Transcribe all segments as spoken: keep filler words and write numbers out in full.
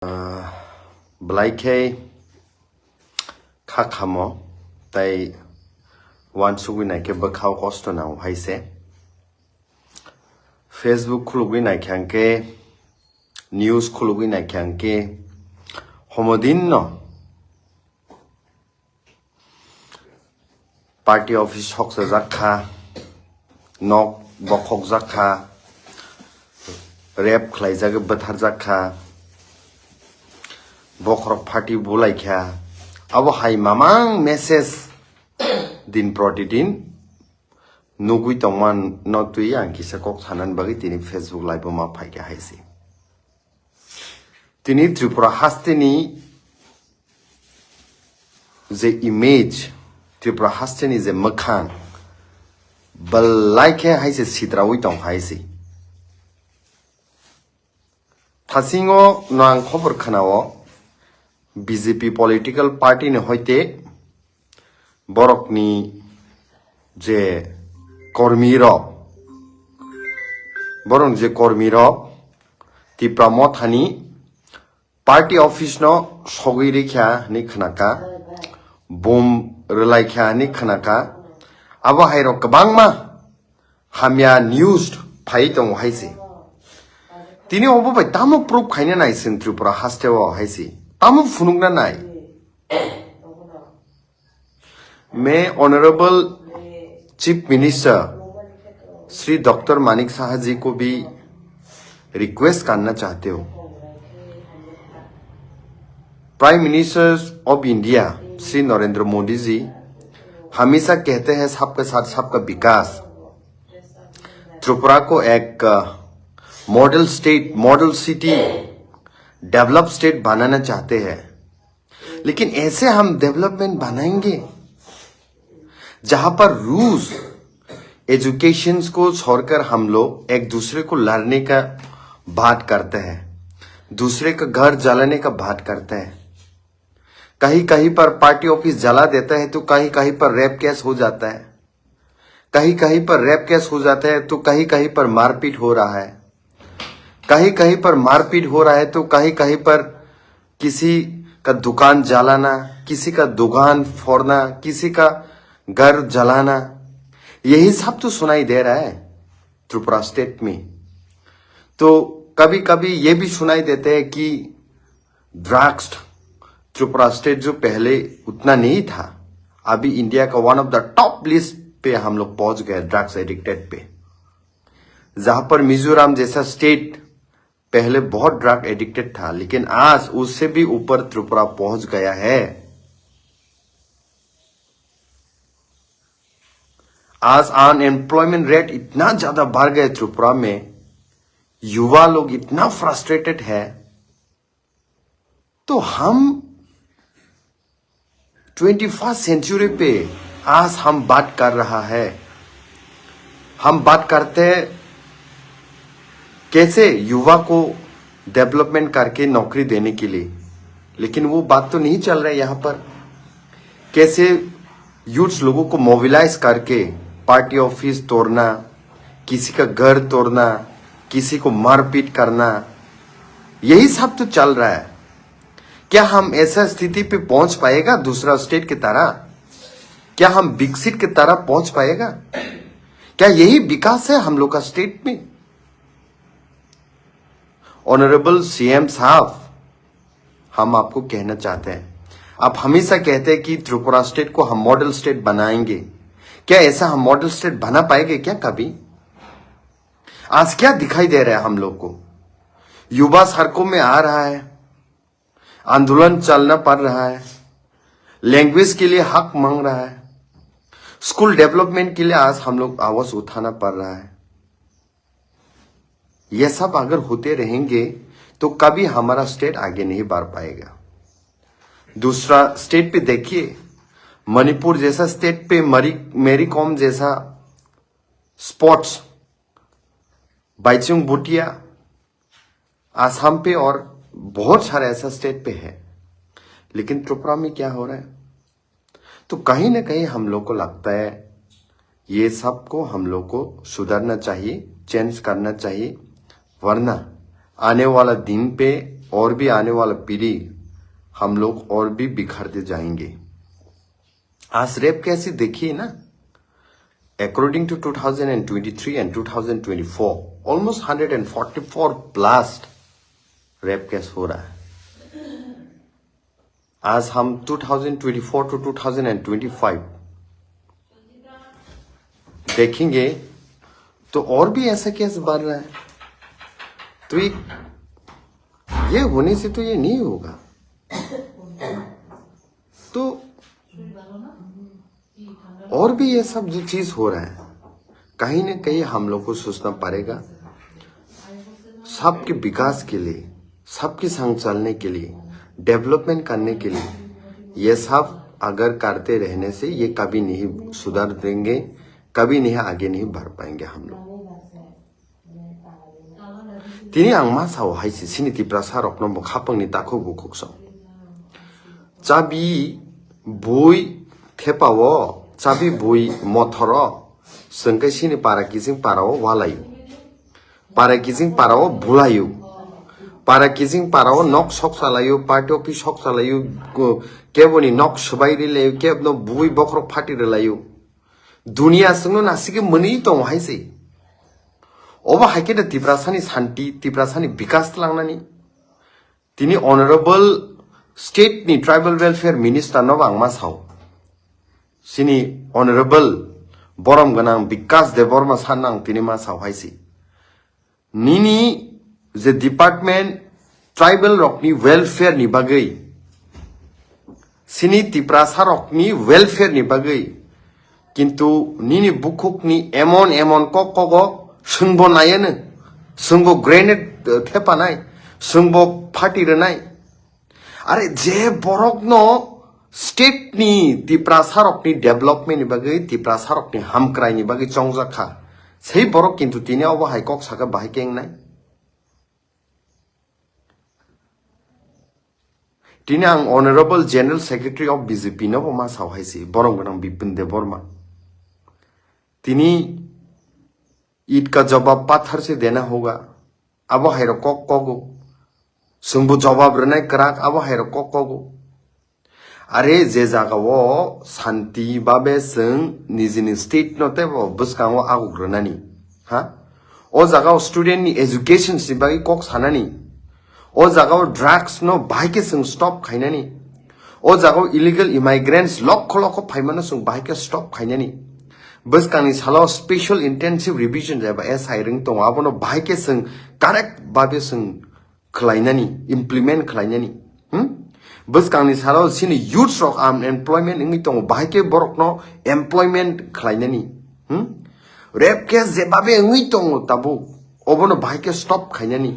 Belai khe kha khamo, tai uansugwi naikhe bwkhao kosto nango hai se. Facebook khulugwi naikhe hwnkhe, news khulugwi naikhe hwnkhe, homodinno party office soksajak kha, nok bokhokjak kha, rape khlaijak, bwtharjak kha, bokhorok pharty bulai kha. Abo hai mamang message din protidin nugwi tongmano twi ang kisa kok sanani bagwi tini Facebook live o ma phaikha hai se. Tini Tripura hasteni je image, Tripura hasteni je mwkhang, belai khe hai se sitraui tong hai se. Thasingo no ang khobor khnao, B J P political party ni hoite borokni je kormi rok, borok je kormi rok Tipra Mothani party office no sogwi rikha hwnwi khnaka, bom rwlaikha hwnwi khnaka. Abo hai rok kwbangma hamya news phai tongo hai se. Tini obo bai tamo proof khaina nai chwng Tripura haste o hai se. Tamo phunukna nai. मैं honourable chief minister Shri doctor Manik Saha ji को भी request करना चाहते हो। Prime minister of India Shri Narendra Modi ji हमेशा कहते हैं सबके साथ सबका विकास। त्रिपुरा को एक model state, model city, develop state बनाना चाहते हैं। लेकिन ऐसे हम डेवलपमेंट बनाएंगे जहां पर रूज एजुकेशन को छोड़कर हम लोग एक दूसरे को लड़ने का बात करते हैं, दूसरे का घर जलाने का बात करते हैं। कहीं कहीं पर पार्टी ऑफिस जला देता है तो कहीं कहीं पर रेप केस हो जाता है। कहीं कहीं पर रेप केस हो जाता है तो कहीं कहीं पर मारपीट हो रहा है। कहीं कहीं पर मारपीट हो रहा है तो कहीं कहीं पर किसी का दुकान जलाना, किसी का दुकान फोड़ना, किसी का घर जलाना, यही सब तो सुनाई दे रहा है त्रिपुरा स्टेट में। तो कभी कभी ये भी सुनाई देते हैं कि ड्रग्स, त्रिपुरा स्टेट जो पहले उतना नहीं था, अभी इंडिया का one of the top list पे हम लोग पहुंच गए ड्रग्स एडिक्टेड पे। जहां पर मिजोरम जैसा स्टेट पहले बहुत ड्रग एडिक्टेड था, लेकिन आज उससे भी ऊपर त्रिपुरा पहुंच गया है। आज अनएम्प्लॉयमेंट रेट इतना ज्यादा बढ़ गया त्रिपुरा में, युवा लोग इतना फ्रस्ट्रेटेड है। तो हम ट्वेंटी फर्स्ट सेंचुरी पे आज हम बात कर रहा है, हम बात करते हैं कैसे युवा को डेवलपमेंट करके नौकरी देने के लिए, लेकिन वो बात तो नहीं चल रहा है यहाँ पर। कैसे यूथ्स लोगों को मोबिलाइज करके पार्टी ऑफिस तोड़ना, किसी का घर तोड़ना, किसी को मारपीट करना, यही सब तो चल रहा है। क्या हम ऐसा स्थिति पे पहुंच पाएगा दूसरा स्टेट की तरह? क्या हम विकसित की तरह पहुंच पाएगा? क्या यही विकास है हम लोग का स्टेट में? ऑनरेबल सीएम साहब, हम आपको कहना चाहते हैं, आप हमेशा कहते हैं कि त्रिपुरा स्टेट को हम मॉडल स्टेट बनाएंगे। क्या ऐसा हम मॉडल स्टेट बना पाएंगे क्या कभी? आज क्या दिखाई दे रहा है हम लोग को? युवा सड़कों में आ रहा है, आंदोलन चलना पड़ रहा है, लैंग्वेज के लिए हक मांग रहा है, स्कूल डेवलपमेंट के लिए आज हम लोग आवाज उठाना पड़ रहा है। ये सब अगर होते रहेंगे तो कभी हमारा स्टेट आगे नहीं बढ़ पाएगा। दूसरा स्टेट पे देखिए, मणिपुर जैसा स्टेट पे मरी, मेरी कॉम जैसा स्पोर्ट्स, बाइचुंग भूटिया, आसाम पे और बहुत सारे ऐसा स्टेट पे है, लेकिन त्रिपुरा में क्या हो रहा है? तो कहीं ना कहीं हम लोग को लगता है, ये सब को हम लोग को सुधरना चाहिए, चेंज करना चाहिए, वरना आने वाला दिन पे और भी आने वाला पीढ़ी हम लोग और भी बिखरते जाएंगे। आज रेप केस ही देखिए ना, according to two thousand and twenty three and two thousand twenty four, almost hundred and forty four plus rape case हो रहा है। आज हम two thousand twenty four to two thousand and twenty five देखेंगे, तो और भी ऐसा केस बढ़ रहा है। तो ये ये होने से तो ये नहीं होगा। तो और भी ये सब जो चीज हो रहा है, कहीं ना कहीं हम लोग को सोचना पड़ेगा। सबके विकास के लिए, सबके संग चलने के लिए, डेवलपमेंट करने के लिए, ये सब अगर करते रहने से ये कभी नहीं सुधर देंगे, कभी नहीं आगे नहीं बढ़ पाएंगे हम लोग। Tini ang ma sao hai se, sini Tiprasa rokno bo khapangni takhuk bukhuk so. Chabi bui thepa o, chabi bui mothor o, sengke sini para kijing para o walayu. Para kijing para o bulayu. Para kijing para o nok sok salayu, party office sok salayu, ko-, keboni nok swbai rilayu, kebno bui bokhorok phati rilayu. Dunia songno nasike mwnwi tongo hai se. Obo hai khe da Tiprasani santi, Tiprasani bikas tlangnani. Tini Honorable State ni Tribal Welfare Minister no ang ma sao. Sini Honorable borom gwnang Bikas Debbarma san ang tini ma sao hai se. Nini je department tribal rokni welfare ni bagwi, sini Tiprasa rokni welfare ni bagwi, kintu nini bukhukni emon emon kok kogo, swngbo nayano, swngbo grenade, eh, thepanai, swngbo phati rwnai. Are je borokno state ni Tiprasa rokni development ni bagwi, Tiprasa rokni hamkrai ni bagwi chongjak kha, sei borok kintu tini obo hai kok saka bahai khe wngnai. Tini ang Honorable General Secretary of B J P no bo ma sao hai se, borom gwnang Bipin Debbarma. Tini ईंट का जवाब पत्थर से देना होगा. Abo hai rok kok kogo. Chwngbo jawab rwnai kwrak, abo hai rok kok kogo. Are je jaga o santi babe chwng nijini state no teibo bwskango aguk rwnani. Ha? O jaga o student ni education ni bagwi kok sanani. O jaga o drugs no bahai khe chwng stop khainani. O jaga o illegal immigrants lokho lokho phaimano chwng bahai khe stop khainani. Bwskangni salo special intensive revision jeba S I rwng tongo, abono bahai khe chwng correct babe chwng khlainani, implement khlainani. Hmm? Bwskangni salo chini youths rok unemployment wngwi tongo, bahai khe borokno employment khlainani. Hmm? Rape case jebabe wngwi tongo tabuk, obono bahai khe stop khainani.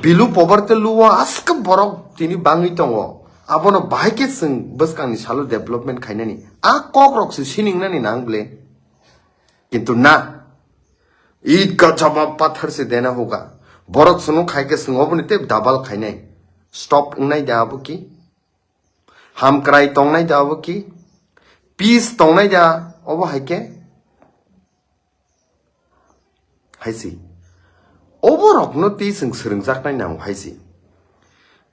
Below poverty luo aske borok tini bangwi tongo, abono bahai khe chwng bwskangni salo development khainani. A kok rok se siningnani nang ble. Kintu na, ईंट का जवाब पत्थर से देना होगा. Borok chwngno khai khe chwng oboni tei double khainai. Stop wngnai da abo ki? Hamkrai tongnai da abo ki? Peace tongnai da obo hai khe? Hai si. Obo rokno tei chwng swrwngjaknai nango hai si.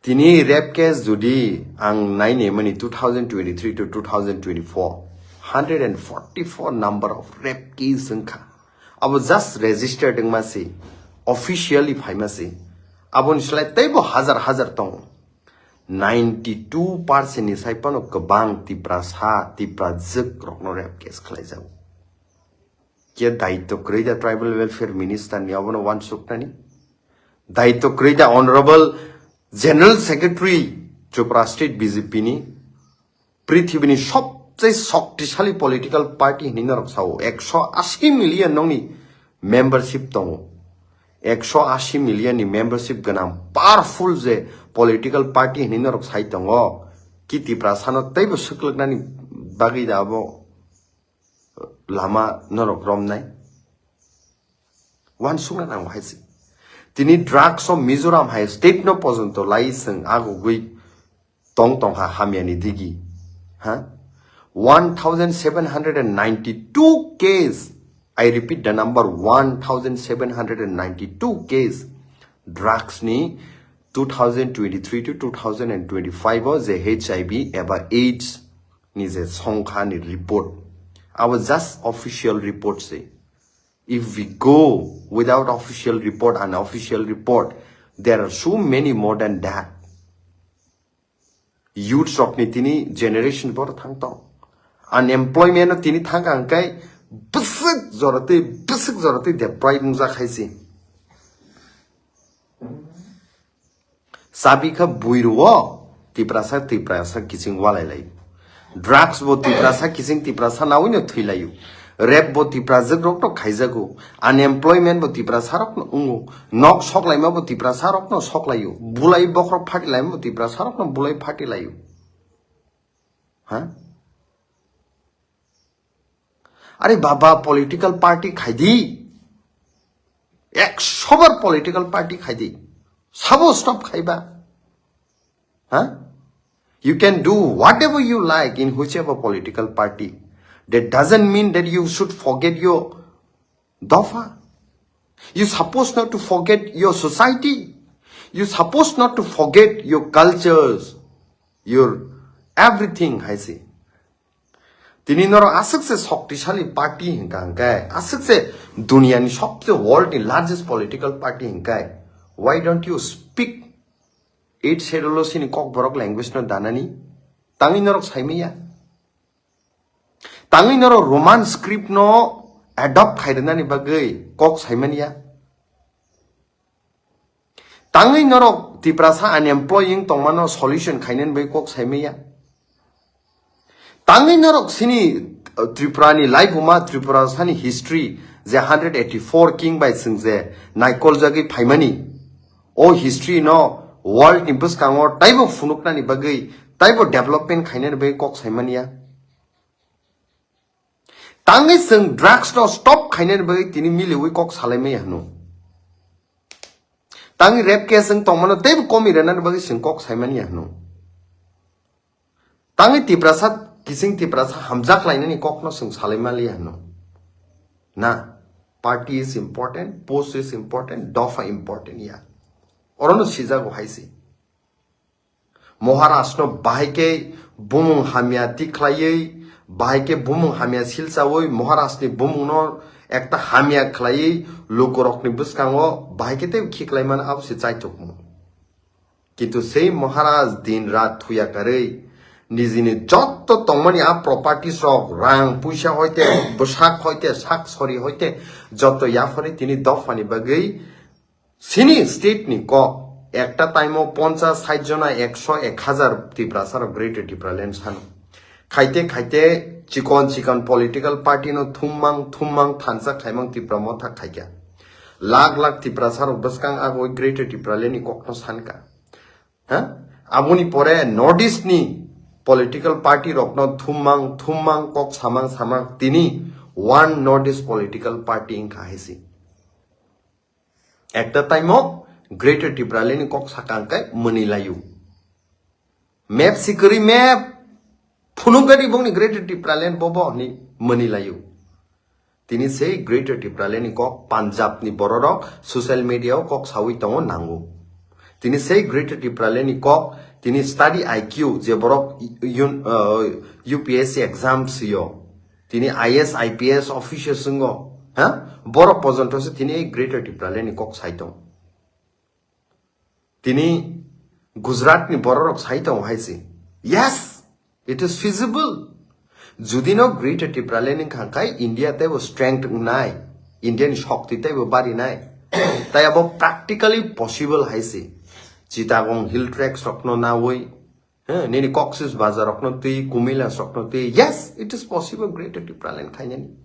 Tini rape case jodi ang nainai mani two thousand twenty-three to two thousand twenty-four, hundred and forty-four number of rape case wngkha. Abo just registered wngma se, officially phaima se. Aboni slai teibo hajar hajar tongo. Ninety two percent ni sai phano kwbang Tiprasa, Tiprajwk rokno rape case khlaijago. Khe daitw kwrwi da Tribal Welfare Minister ni abono uansuknani? Daitw kwrwi da Honorable General Secretary Tripura State B J P ni? Prithibini sobchai shoktisali political party hinwi norok sao, ekso ashi million nokni membership tongo. Ekso ashi million ni membership gwnang powerful je political party hinwi norok sai tongo. Ki Tiprasano teibo swklwknani bagwi da abo lama norok romnai? Uansukna nango hai se. Tini drugs o Mizoram hai state no pojonto lai chwng agugwi tong tongkha hamyani digi. Ha? One thousand seven hundred and ninety two case, I repeat the number, one thousand seven hundred and ninety two case drugs ni two thousand twenty-three to two thousand twenty-five o je H I V eba AIDS ni je songkha ni report, abo just official report se. If we go without official report, unofficial report, there are so many more than that. Youth rokni tini generation bor thang tong. Unemployment no tini thang ang kai bwswk jora tei bwswk jora tei deprive wngjak hai se. Chabi kha bui rwo, Tiprasa, Tiprasa kiching walai lai. Drugs bo Tiprasa kiching Tiprasa nawi no thwi layu. Rape bo Tiprajwk rok no khaijago. Unemployment bo Tiprasa rok no wngo. Nok sok laima bo Tiprasa rok no sok layu. Bulai bokhorok phati laima bo Tiprasa rok no bulai phati layu. Ha? Are baba, political party khai di. Ekso bar political party khai di. Sabo stop khaiba. Huh? You can do whatever you like in whichever political party. That doesn't mean that you should forget your dopha. You supposed not to forget your society. You supposed not to forget your cultures, your everything, hai se. Tini norok aswk se shoktisali party hinka hingkai, aswk se duniani sobse world ni largest political party hingkai, why don't you speak eight schedule o sini kokborok language no danani? Tangwi norok saimaya? Tangwi norok Roman script no adopt khairwnani bagwi kok saimaniya? Tangwi norok Tiprasa unemployed wng tongmano solution khainani bagwi kok saimaya? Tangwi norok sini, uh, Tripura ni laibuma, Tripura sani history je hundred eighty-four king bai chwng je naikoljagwi phaimani, o history no world ni bwskango taibo phunuknani bagwi, taibo development khainani bagwi kok saimaniya? Tangwi chwng drugs no stop khainani bagwi tini miliwi kok salaimaya hwno? Tangwi rape case wng tongmano teibo komi rwnani bagwi chwng kok saimani ya hwno? Tangwi Tiprasa, kiching Tiprasa hamjak lainani kokno chwng salaimali ya hwno? Na, party is important, post is important, dopha important ya. Orono sijago hai se. Maharaj no bahai khe bumung hamya tikhlaiwi, bahai khe bumung hamya silchawi, Maharaj ni bumung no ekta hamya khlaiwi, lukurok ni bwskango bahai khe tei khiklai mano, abo se chaithokmung. Kintu sei Maharaj din rat thuya karwi, nijini jotto tongmani a properties rok, rang puisa hoite, bwsak hoite, sak sori hoite, jotto yaphari tini dophani bagwi, sini state ni kok, ekta time o ponchas, sait jona, ekso, ek hazar Tiprasa rok Greater Tipraland sano. Khaite khaite chikon chikon political party no thummang thummang thansa khaimang Tipra Motha khaikha. Lakh lakh Tiprasa rok bwskang agoi Greater Tipraland ni kok no sanka. Ha? Aboni pore North East ni political party rok no thummang thummang kok samang samang tini one North East political party wngkha hai se. Ekta time o Greater Tipraland ni kok sakang kai mwnwi layu. Map sikiri map phunuk gadi bongni Greater Tipraland bobo ni mwnwi layu. Tini sei Greater Tipraland ni kok Punjab ni bororok social media o kok sawi tongo nango. Tini sei Greater Tipraland ni kok tini study I Q je borok un-, uh, U P S C exam sio. Tini I A S, I P S officer swngo, ha? Borok pojonto se tini Greater Tipraland ni kok sai tong. Tini Gujarat ni bororok sai tong hai se. Yes, it is feasible. Judi no Greater Tipraland wngkha khai India teibo strength wngnai, India ni shokti teibo barinai. Tai abo practically possible hai se. Chittagong Hill Tracts rokno nawi, he, nini Cox's Bazar rokno twi, Kumilas rokno twi. Yes, it is possible Greater Tipraland khainani.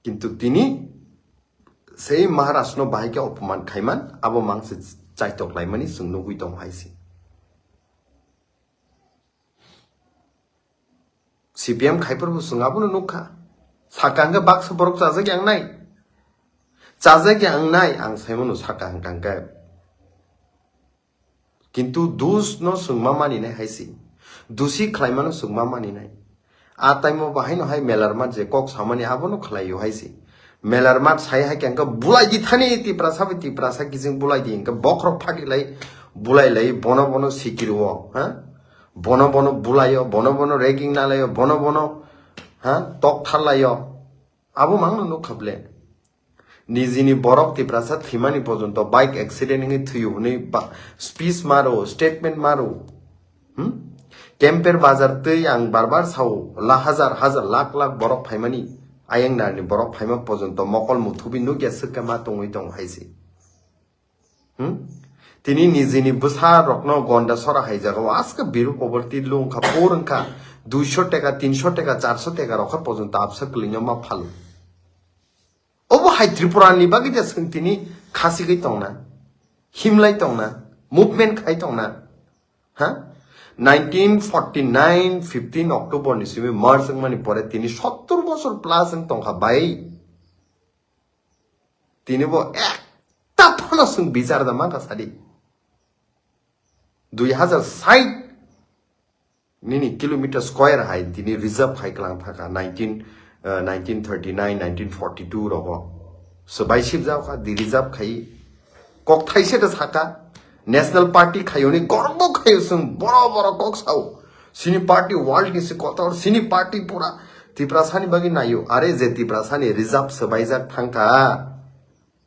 Kintu tini sei Maharaj no bahai khe opoman khaiman, abo mangse chaitok laimani chwng nugwi tong hai se. C P M khaiphuru bo chwng abono nukha. Sakang khe baksa borok chajak yang nai. Chajak yang nai, ang saimano saka hwnkha hwnkhe. Kintu dus no chwng ma mani nai hai se. Dusi khlaimano chwng ma mani nai. A time o bahai no hai melarma je kok samani abono khlai o hai se. Melar mat sai hai khe hwnkhe bulai di thani Tiprasa bai Tiprasa kiching bulai di hwnkhe bokhorok phati lai bulai lai bono bono sikiri o, ha? Bono bono bulai o, bono bono ragging na lai o, bono bono, ha? Tok thar lai o. Abo mangno nuk kha ble. Nijini borok Tiprasa thwimani pojonto bike accident wngwi thwiyo hwnwi ba-, speech maro, statement maro. Hmm? Kemper bazar twi ang bar bar sao, la hajar hajar lakh lakh borok phaimani, ayang narni borok phaima pojonto mokol muthubi nukya swkha ma tongwi tong hai se. Hmm? Tini nijini bwsa rokno gonda sora hai jaga o aska biru poverty lung kha, poor wngkha, duisho teka, tinsho teka, charsho teka rokha pojonto absa kwlwino ma phalu. Obo hai Tripura ni bagwi da swng tini khasigwi tongna, himlai tongna, movement khai tongna, ha? Nineteen forty nine fifteen October ni simi merge wngmani pore tini sottor bosor plus wng tongkha bai. Tini bo ekta phano swng bichar da mankha sadi. Dui hajar sait nini kilometer square hai tini reserve khai klang thaka nineteen, uh, nineteen thirty nine, nineteen forty two rogo. Swbai sibjak kha di reserve khai. Kok thaise da saka. National party khayoni gorbo khayo swng boro boro kok sao. Sini party world ni se kotor, sini party pura Tiprasa ni bagwi nayo. Are je Tiprasa ni reserve swbaijak thangka.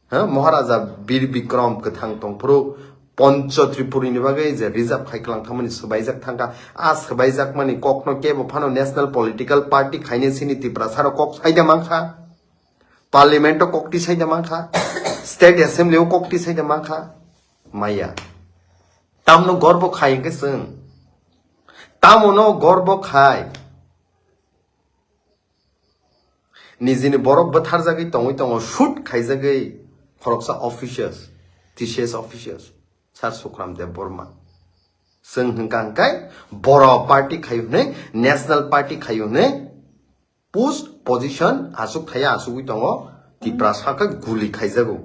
Ha, Maharaja Bir Bikram kwthang tongphuru Poncho Tripuri ni bagwi je reserve khai klang thangmani swbaijak thangka. A swbaijakmani kokno kebo phano national political party khaine sini Tiprasa rok kok saida mankha. Parliament o kok ti saida mankha. State Assembly o kok ti saida mankha. Maya. Tamno gorbo khai hwnkhe chwng. Tamono gorbo khai. Nijini borok bwtharjagwi tongwi tongo, shoot khaijagwi khoroksa officials, T C S officials, Sir Sukram Dev Burma. Chwng hwnkha hwnkhe boro party khayu hwnwi, national party khayu hwnwi, post position aswk thaya aswkwi tongo, Tiprasa khe guli khaijago.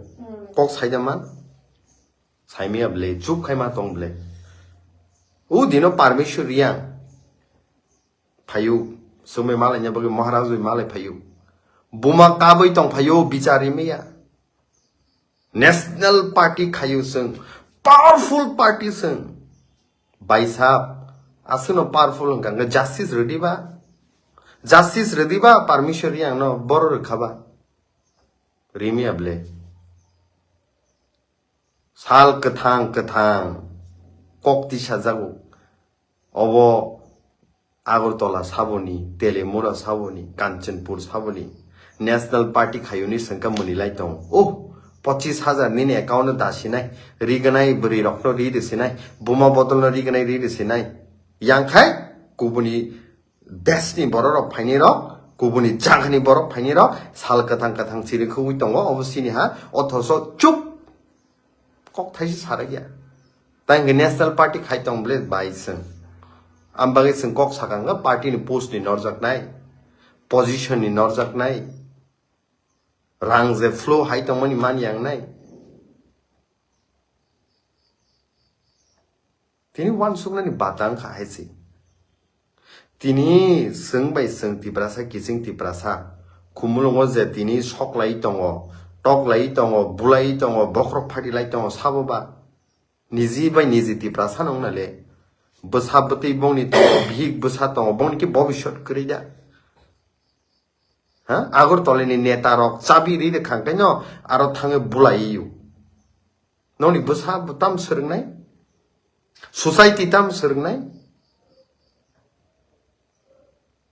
Kok saida man? Saimaya ble, chup khaima tong ble. O dino Parmeshwar Riyang. Phayu, sumui malai nya bagwi Maharaj bai malai phayu. Buma kabui tong phayu, bichar rimaya. National party khayu sung, powerful party sung. Baisap, aswkno powerful hwnkha hwnkhe justice rwdi ba. Justice rwdi ba, Parmeshwar Riyang no boro rwkha ba. Rimaya ble. Sal kwthang kwthang kok tisajago. Obo Agartala saboni, Telemura saboni, Kanchanpur saboni, National Party khayuni sengka muni lai tong. Oh, pochis hajar nini account no dasinai, riganai bwrwi rokno ri risinai, buma bodolno riganai ri risinai. Yang khai kubuni desni bororok phainai rok, kubuni jagani borok phainai rok, sal kwthang kwthang chiri khogwi tongo, obo sini ha, othoso chup. Kok thaisa sarakya. Tang national party khai tong ble bai chwng. Am bagwi chwng kok sakang party ni post ni norjaknai, position ni norjaknai, rang je flow hai tongmani man yangnai. Tini wansuknani bata wngkha hai se. Tini chwng bai chwng Tiprasa, kiching Tiprasa, khumulwngo je tini sok lai tongo, tok lai tongo, bulai tongo, bokhorok phati lai tongo, sabo ba? Niji bai niji Tiprasa nong na le. Bwsa bwtwi bongni tongo, bihik bwsa tongo, bongni khe bobisot kwrwi da. Ha? Agartala ni neta rok chabi ri de khang kaino aro thangwi bulai yo. Noni bwsa tam swrwngnai? Society tam swrwngnai?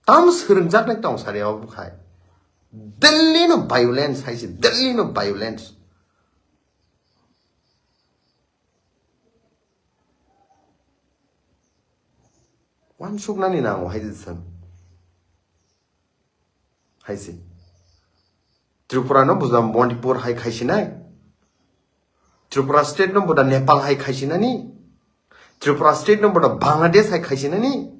Tam swrwngjaknai tong sari obo khai. Delhi no violence hai se, Delhi no violence. Wansuknani nango hai se chwng. Hai se. Tripura no buda Manipur hai khaisinai. Tripura state no buda Nepal hai khaisinani. Tripura state no buda Bangladesh hai khaisinani.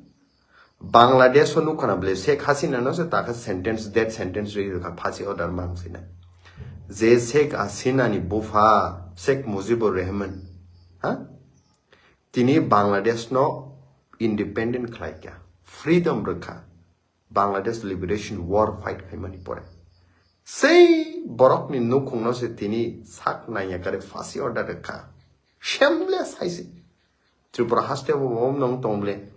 Bangladesh o nukha na bole Sheikh Hasina no se takha sentence, death sentence ri rwkha, phasi order mang sina. Je Sheikh Hasina ni bupha Sheikh Mujibur Rahman, ha? Tini Bangladesh no independent khlai kha, freedom rwkha. Bangladesh Liberation War fight khaimani pore. Sei borokni nukhungno se tini sak naiya kare phasi order rwkha. Shameless hai se. Tripura haste bo bo nong tong ble.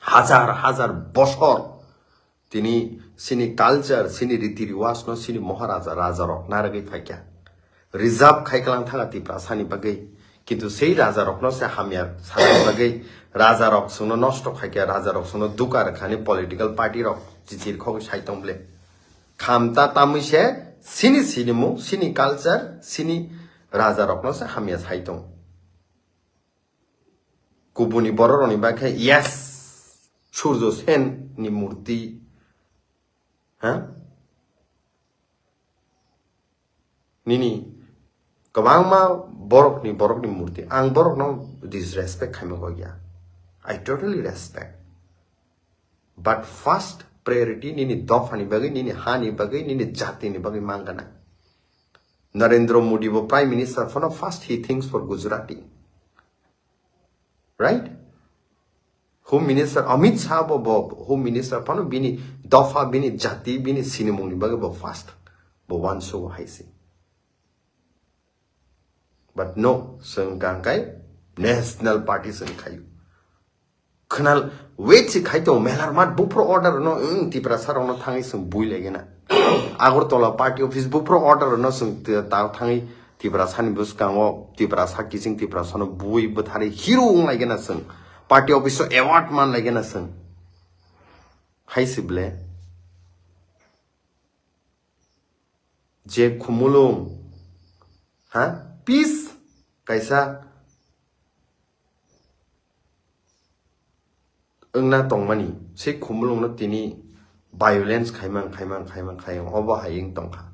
Hajar hajar bosor tini sini culture, sini riti riwaj no sini Maharaja, raja rok naragwi phaikha. Reserve khai kalang thanga Tiprasani bagwi. Kintu sei raja rokno se hamya sanani bagwi raja rok sungno nosto khaikha, raja rok sungno duka rwkhani political party rok chichir khogwi sai tong ble. Khamta tamwi se sini sinimung, sini culture, sini raja rokno se hamya sai tong. Kubuni bororokni bagwi khe, yes, Surjo Sen ni murti, ha? Nini kwbangma borokni, borokni murti. Ang borokno disrespect khaima kok ya. I totally respect. But first priority nini dophani bagwi, nini hani bagwi, nini jatini bagwi mangana. Narendra Modi bo Prime Minister phano first he thinks for Gujarati. Right? Home Minister Amit Shah bo, bo Home Minister phano bini dopha, bini jati, bini sinimungni bagwi bo first bo uansugo hai se. But no, chwng kangkai National Party chwng khaio. Khwnal wait si khai tongo, melar mat buphuru order no, wng, Tiprasa rokno thangwi chwng bui laigena. Agartala party office buphuru order no chwng t-, ta thangwi Tiprasani bwskango, Tiprasa kiching Tiprasano bui bwtharwi hero wng laigena chwng. Party office o award man laigena chwng. Hai se ble. Je khumulung, ha, peace kaisa wngna tongmani, se khumulungno tini violence khaimang, khaimang, khaimang, khaimang, obo hai wng tongkha.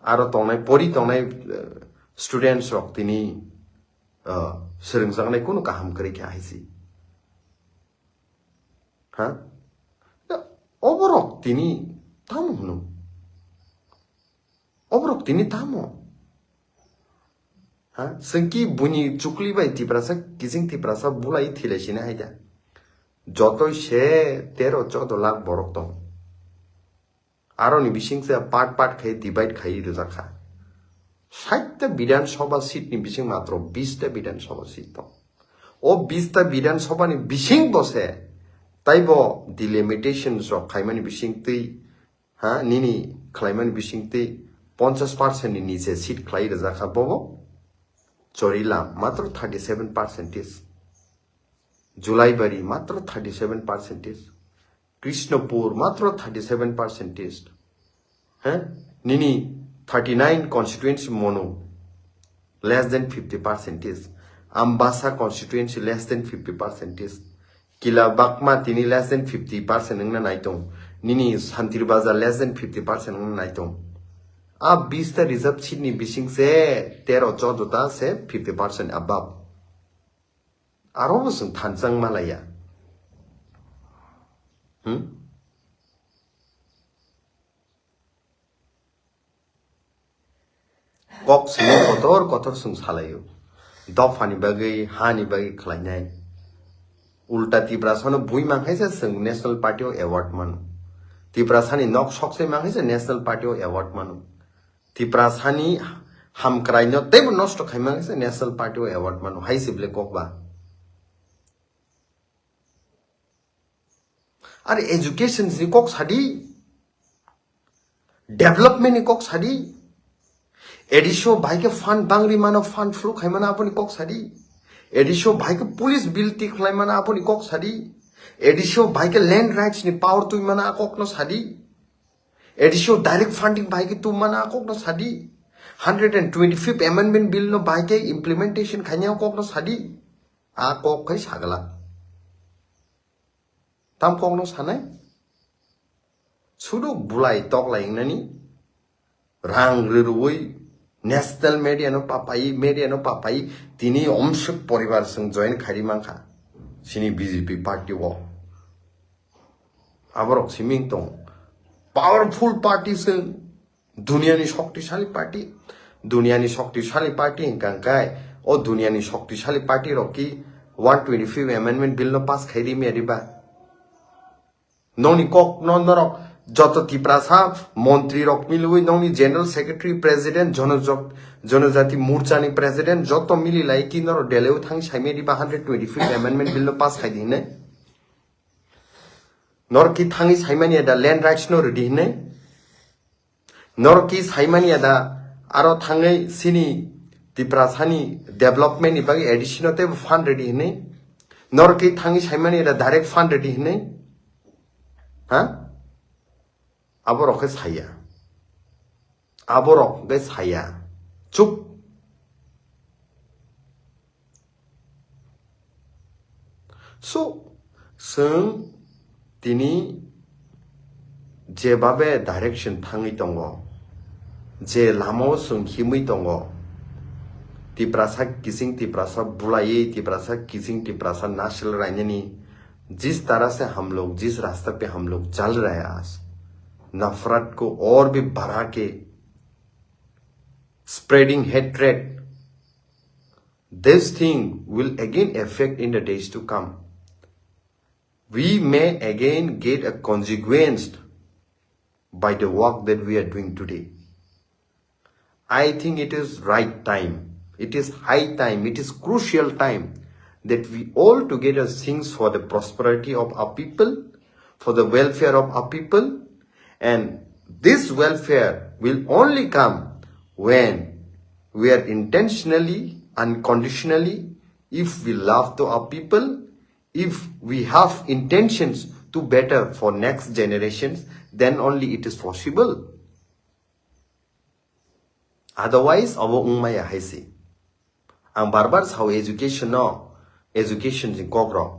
Aro tongnai, pori tongnai, eh, students rok tini, eh, swrwngjaknai kunu kaham kwrwi kha hai se. Ha? Ya, oborok tini tamo hwno? Oborok tini tamo? Ha? Chwngki buini chukli bai Tiprasa, kiching Tiprasa bulai thilai sini hai da. Jotoi se tero chodo lakh borok tong. Aroni bising se part part khai divide khai rijak kha. Sait ta Bidhan Sabha seat ni bising matro bis ta Bidhan Sabha seat tong. O bis ta Bidhan Sabha ni bising bo se taibo delimitation rok khaimani bising twi, ha, nini khlaimani bising twi ponchash percent ni niche seat khlai rijak kha bobo. Chorila matro thirty seven percentage. Julaibari matro thirty seven percentage. Krishnapur matro thirty seven percentage. He? Nini thirty nine constituency mono less than fifty percentage. Ambasa constituency less than fifty percentage. Kila Bakma tini less than fifty percent wngna nai tong. Nini Santir Bazar less than fifty percent wngna nai tong. A bis ta reserve seat ni bising se tero chodo ta se fifty percent above. Aro bo chwng thanchang malaya. Hmm? Kok simi kotor kotor chwng salaio. Dophani bagwi, hani bagwi khlainai. Ulta Tiprasano bui mangkhaisa chwng National Party o award mano. Tiprasani nok soksai mangkhaisa National Party o award mano. Tiprasani hamkraino teibo nosto khaimang se National Party o award mano hai se bele kok ba. Are education ni kok sadi, development ni kok sadi, A D C o bai khe fund bangri mano, fund flow khaimano aboni kok sadi, A D C o bai khe police bill tik khlaimano aboni kok sadi, A D C o bai khe land rights ni power twi mano a kok no sadi. A D C o direct funding bai khe tum mana a kok no sadi. Hundred and twenty fifth amendment bill no bai khe implementation khaina a kok no sadi. A kok khai sagala. Tam kok no sanai? Sudu bulai tok lai nani. Rang rwrwi national media no papai, media no papai, tini omsuk poribar sung join khairi mankha. Sini B J P party o. Aborok siming tong. Powerful party se duniani shoktisali party. Duniani shoktisali party hingka hingkai o duniani shoktisali party rok ki one twenty fifth amendment bill no pass khai ri mia riba. Noni kok no norok Joto Tiprasa montri rok milwi nongni general secretary, president, Jonojok-, Jonojati Morcha ni president, joto mili lai ki norok Delhi o thang saimani ba hundred twenty-fifth amendment bill no pass khai di hinwi. Norok ki thangwi saimani da land rights no ridi hinwi. Norok ki saimani da aro thangwi sini Tiprasa ni development ni bagwi A D C no teibo fund ridi hinwi. Norok ki thangwi saimani da direct fund ridi hinwi. Ha? Aborok khe saya. Aborok khe saya. Chup. So, chwng tini jebabe direction thangwi tongo, je lamao chwng himwi tongo, Tiprasa kiching Tiprasa bulaiwi, Tiprasa kiching Tiprasa nasil rainani, जिस तरह से हम लोग, जिस रास्ता पे हम लोग चल रहे हैं आज, नफरत को और भी बढ़ा के, spreading hatred, this thing will again affect in the days to come. We may again get a consequence by the work that we are doing today. I think it is right time. It is high time. It is crucial time that we all together sings for the prosperity of our people, for the welfare of our people. And this welfare will only come when we are intentionally, unconditionally, if we love to our people, if we have intentions to better for next generations, then only it is possible. Otherwise, abo wngmaya hai se. Ang bar bar sao education no, education ni kok rok.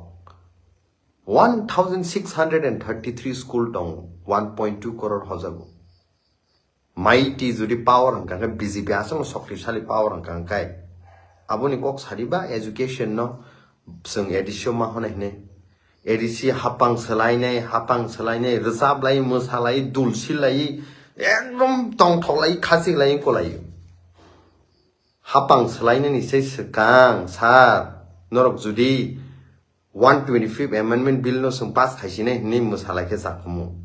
One thousand six hundred and thirty-three school tongo, one point two crore hojago. Mighty jodi power hwnkha khe B J P aswk no shoktisali power hwnkha khe. Aboni kok sadi ba education no chwng A D C o ma hwnwi hwnwi. A D C hapang swlainai, hapang swlainai, rwchaplai, mwsalai, dul silai, ekdom tongthoklai, khachiklai, kolai. Hapang swlainani se swkang, sir, norok jodi one twenty-fifth Amendment Bill no chwng pass khaisinai hwnwi mwsalai khe chakhumu.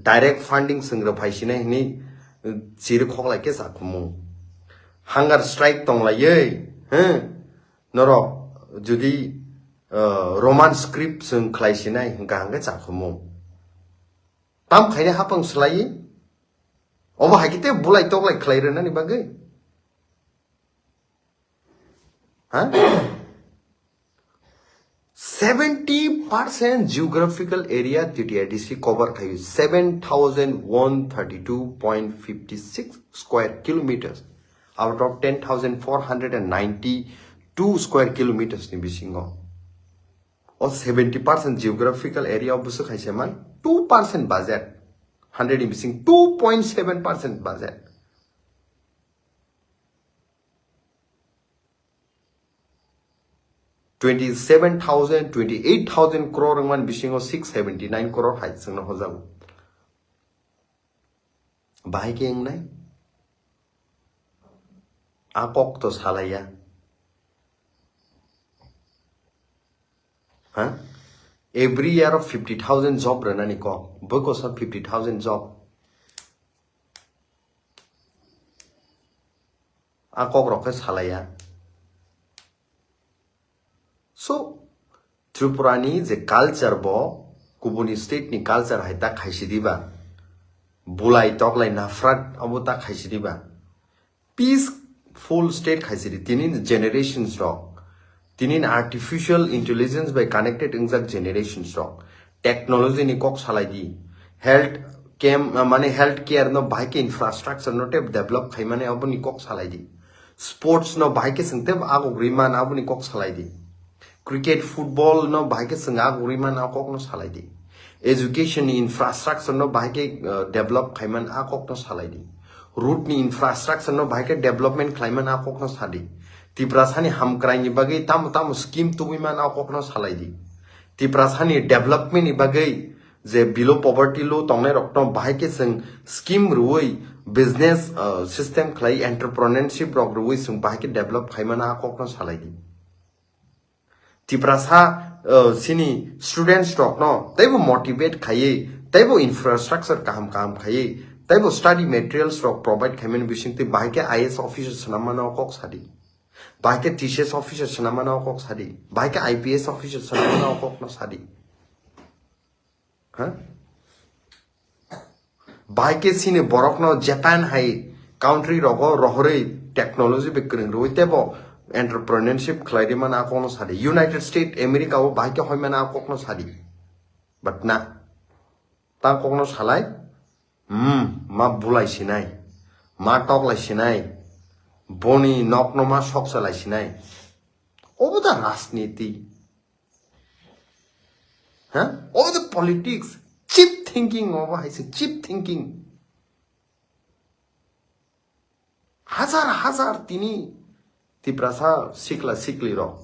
Direct funding chwng rw phaisinai hwnwi, uh, chiri khoklai khe chakhumu. Hunger strike tonglaiwi, huh? Norok jodi, uh, Roman script chwng khlaisinai hwnkha hwnkhe chakhumu. Tam khainai hapang swlaiwi? Obo hai khe tei bulai toklai khlai rwnani bagwi? Ha? Seventy percent geographical area T T A D C cover khayo, seven thousand one thirty-two point fifty-six square kilometers out of ten thousand four hundred and ninety-two square kilometers ni bisingo. O seventy percent geographical area o bwswk hai se man two percent budget, hundred ni bising two point seven percent budget. Twenty-seven thousand, twenty-eight thousand crore wngmani bisingo six seventy-nine crore hai chwngno hojago. Bahai khe wngnai? A kok to salaiya. Ha? Every year of fifty thousand job rwnani kok. Bwkha sa fifty thousand job. A kok rok khe salaiya. So, Tripura ni je culture bo kubuni state ni culture hai ta khaisi diba? Bulai toklai nafrat abo ta khaisi diba? Peaceful state khaisi di. Tini generations rok, tini artificial intelligence by connected wngjak generations rok, technology ni kok salai di, health camp, mane health care no bahai khe infrastructure no tei develop khaimani aboni kok salai di, sports no bahai khe chwng tei aguk rwi man aboni kok salai di, cricket, football no bahai khe chwng aguk rwi man a kok no salai di, education ni infrastructure no bahai khe, uh, develop khaiman a kok no salai di, road ni infrastructure no bahai khe development khlaiman a kok no sadi, Tiprasa ni hamkrai ni bagwi tamo tamo scheme tubui man a kok no salai di, Tiprasa ni development ni bagwi je below poverty lo tongnai rok no bahai khe chwng scheme rwui business, uh, system khlai entrepreneurship rok rwui chwng bahai khe develop khaimana a kok no salai di. Tiprasa, uh, sini students rok no teibo motivate khaiwi Teibo infrastructure kaham kaham khaiwi, teibo study materials rok provide khaimani bisingtwi bahai khe I A S officer swnam mano kok sadi. Bahai khe T C S officer swnam mano kok sadi. Bahai khe I P S officer swnam mano kok no sadi. Ha? Bahai khe sini borokno Japan hai country rogo rohorwi technology bai kwrwng rwui teibo entrepreneurship khlai di mana kok no sadi. United States America o bahai khe hoi mana kok no sadi. But na, ta kokno salai, hmm, ma bulai sinai, ma toklai sinai, boni nokno ma soksalai sinai. Obo da rajniti. Ha? Obo da politics. Cheap thinking obo hai se, cheap thinking. Hajar hajar tini Tiprasa sikla sikli rok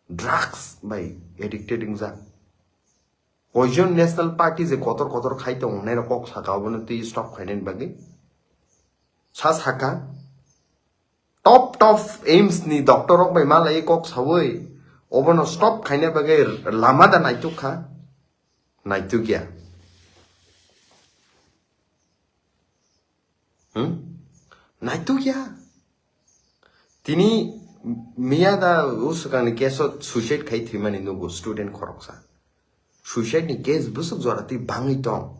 drugs bai addicted wngjak. Koijon National Party je kotor kotor khai tong nai rok kok saka obono twi stop khainani bagwi. Sa saka top top aims ni doctor rok bai malai kok sawi obono stop khaina bagwi lama da naituk kha, naituk ya. Hmm? Naituk ya. Tini miya da usukangni case o suicide khai thwimani nugo student khoroksa. Suicide ni case bwswk jora twi bangwi tong.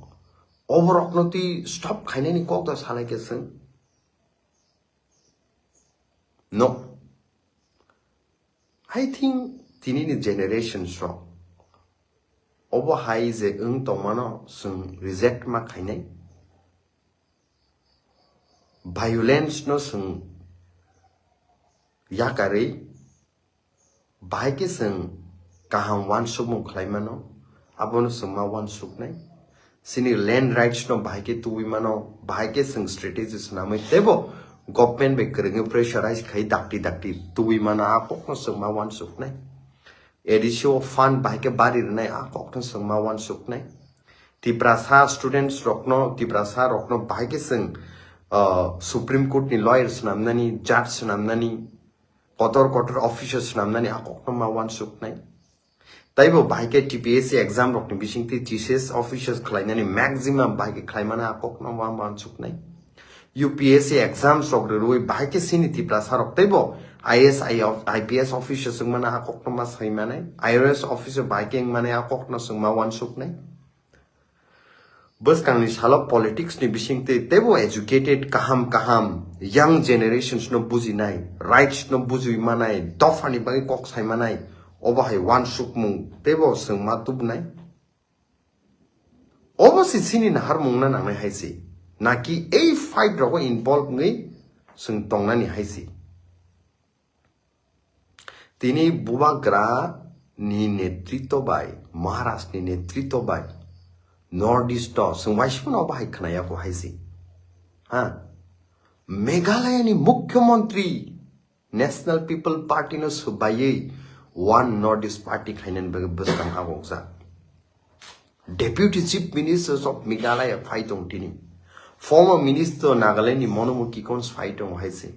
Oborokno twi stop khainani kok da salai khe chwng. No. I think tini ni generations rok obo hai je wng tongmano chwng reject ma khainai. Violence no chwng yakarwi bahai khe chwng kaham uansukmung khlai mano, abono chwng ma uansuknai. Chini land rights no bahai khe tubui mano, bahai khe chwng strategy swnamwi teibo government bai kwrwngwi pressurize khai dakti dakti tubui mano, a kokno chwng ma uansuknai. A D C o fund bahai khe bari rwnai, a kokno chwng ma uansuknai. Tiprasa students rokno, Tiprasa rokno bahai khe chwng, uh, Supreme Court ni lawyer swnamnani, judge swnamnani, kotor kotor officer swnamnani a kokno ma uansuknai. Taibo bahai khe T P S C exam rokni bisingtwi T C S officers khlainani maximum bahai khe khlaimano a kokno ma uansuknai. U P S C exams rok rwrwi bahai khe chini Tiprasa rok teibo I A S, I P S officers wngmano a kokno ma saimanai, I R S officer bahai khe wngmani a kokno chwng ma uansuknai. Bwskangni salo politics ni bisingtwi teibo educated kaham kaham young generations no bujinai, rights no bujui manai, dopha ni bagwi kok sai manai, obo hai uansukmung teibo chwng ma tubunai. Obo se chini naharmung na nangnai hai se, naki ei fight rogo involve wngwi chwng tongnani hai se. Tini Bubagra ni netritw bai, Maharaj ni netritw bai, North East o chwng waisano bahai khwnaya ko hai se. Ha? Meghalaya ni Mukhyamantri National People Party no swbaiwi One North East Party khainani bagwi bwskang agokjak. Deputy Chief Ministers of Meghalaya phai tong tini. Former Minister Nagaland ni Monomo Kikhon phai tong hai se.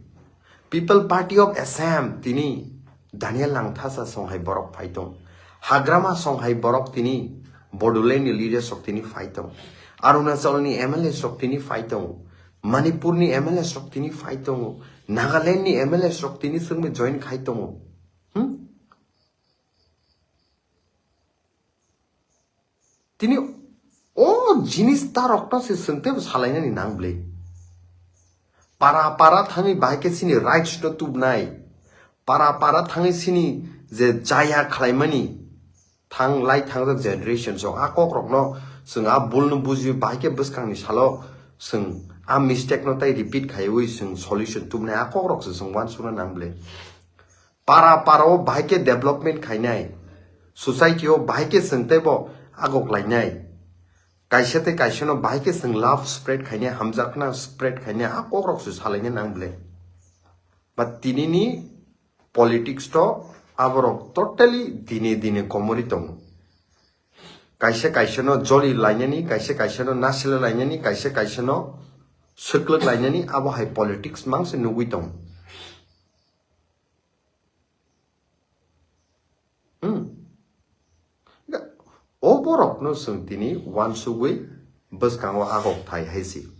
People Party of Assam tini Daniel Langthasa song hai borok phai tong. Hagrama song hai borok tini Bodoland ni leaders rok tini phai tong. Arunachal ni M L As rok tini phai tong. Manipur ni M L As rok tini phai tongo. Nagaland ni M L As rok tini sengme join khai tongo. Hmm? Tini o jinis tarokno se chwng teibo salainani nang bwle. Para para thangwi bahai khe chini rights no tubnai. Para para thangwi chini je jaya khlaimani thang lai thangjak generation rok a kok rokno chwng a bul no bujiwi bahai khe bwskangni salo chwng a mistake no tai repeat khaiwi chwng solution tubnai a kok rok se chwng uansukna nang bwle. Para para o bahai khe development khainai, society o bahai khe chwng teibo agok lainai, kaisa tei kaisa no bahai khe chwng love spread khainai, hamjakna spread khainai, a kok rok se salaina nang bwle. But tini ni politics to aborok totally dine dine komori tongo. Kaisa kaisa no joli lainani, kaisa kaisa no nasile lainani, kaisa kaisa no swklwk lainani, abo hai politics mangse nugwi tongo. Hmm. O borokno chwng tini uansugwi bwskango agok thai hai si.